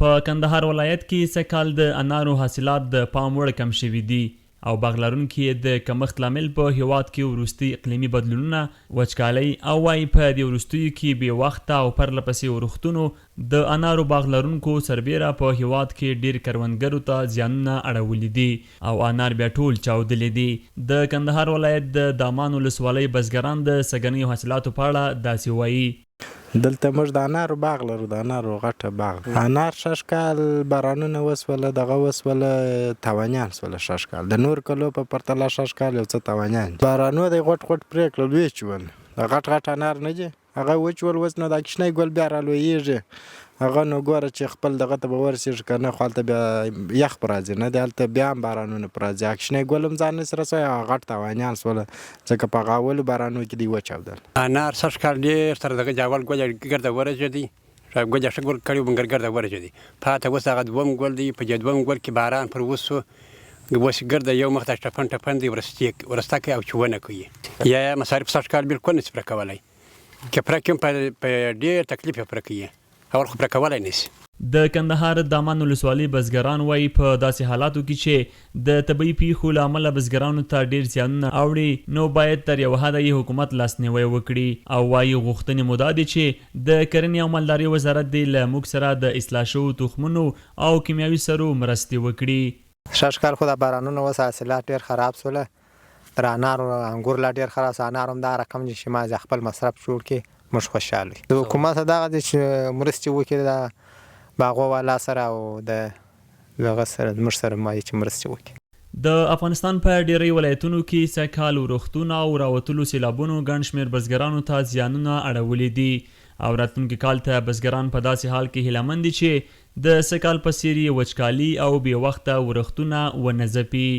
په کندهار ولایت کې سږ کال د انارو حاصلات د پام وړ کم شوي دي او باغ لرونکي یې د کمښت لامل په هېواد کې وروستي اقلیمي بدلونونه، وچکالۍ او وايي په دې وروستیو کې بې وخته او پرله پسې اورښتونو د انارو باغ لرونکو سربېره په هېواد کې ډېر کروندګرو ته زیانونه اړولي دي او انار بیا ټول چاودلي دي. د کندهار ولایت د دامان ولسوالۍ بزګران د سږنیو حاصلاتو په اړه داسې وايي. دلته موږ د انارو باغ لرو د انارو غټه باغ انار سږ کال بارانونه وسوله دغه وسوله تاوانیان سوله سږ کال د نور کلو په پرتله سږ کال یو څه تاوانیان دي بارانو دی غوټ غوټ پرې کړل ویې چول غټ غټ انار نه دي هغه وچول اوس نو دا کوچنی ګل بیا رالویږي هغه نو ګوره چې خپل دغه ته به ورسېږي که نه خو هلته بیا یخ پر راځي نه دی هلته بیا هم بارانونه پر راځي هغه کوچنی ګل هم ځان نشي رسوی هغه غټ تاوانیان سوله ځکه په هغه اولو بارانو کې دوی وچاودل. انار سږ کال ډېر سره دغه جاول ګل یې ګرده ورژېدی ګل یې ښه ګل کړی و مګر ګرده ورژېدی پاته اوس هغه دوم ګل دی په دې دوم ګل کې باران پر وسو اوس ګرده یو مخ دا ټپن ټپن دی ورستې ورسته کوي او چونه کوي یا یا مصارف سږ کال بالکل نشي پوره کولی که پوره کړي هم په ډېر تکلیف یې پوره کوي اول خو پوره کولی نشي. د کندهار دامان ولسوالۍ بزګران وايي، په داسې حالاتو کې چې د طبعي پېښو له امله بزګرانو ته ډېر زیانونه اوړي، نو باید تر یوه حده یې حکومت لاسنیوی وکړي او وايي، غوښتنې مو دا دي چې د کرنې او مالدارۍ وزارت دې له موږ سره د اصلاح شوو تخمونو او کیمیاوي سرو مرستې وکړي. سږ کال خو دا بارانونه وسه حاصلات ډیر خراب سوله تر انارو انګور لا ډیر خراب سو انار هم دا رقم دي چې ما خپل مصرف جوړ کړي موږ خوشحاله یو د حکومت دغه دي چې مرستې وکړي د باغو والا سره او د دغه سره موږ سره مایي چې مرستې وکړي. د افغانستان په ډېری ولایتونو کې سږ کال ورښتونو او راوتلو سېلابونو ګڼ شمېر بزګرانو ته زیانونه اړولي دي او راتلونکي کال ته بزګران په داسې حال کې هیله من دي چې د سږ کال په څېر یې وچکالي او بې وخته ورښتونه ونه ځپي.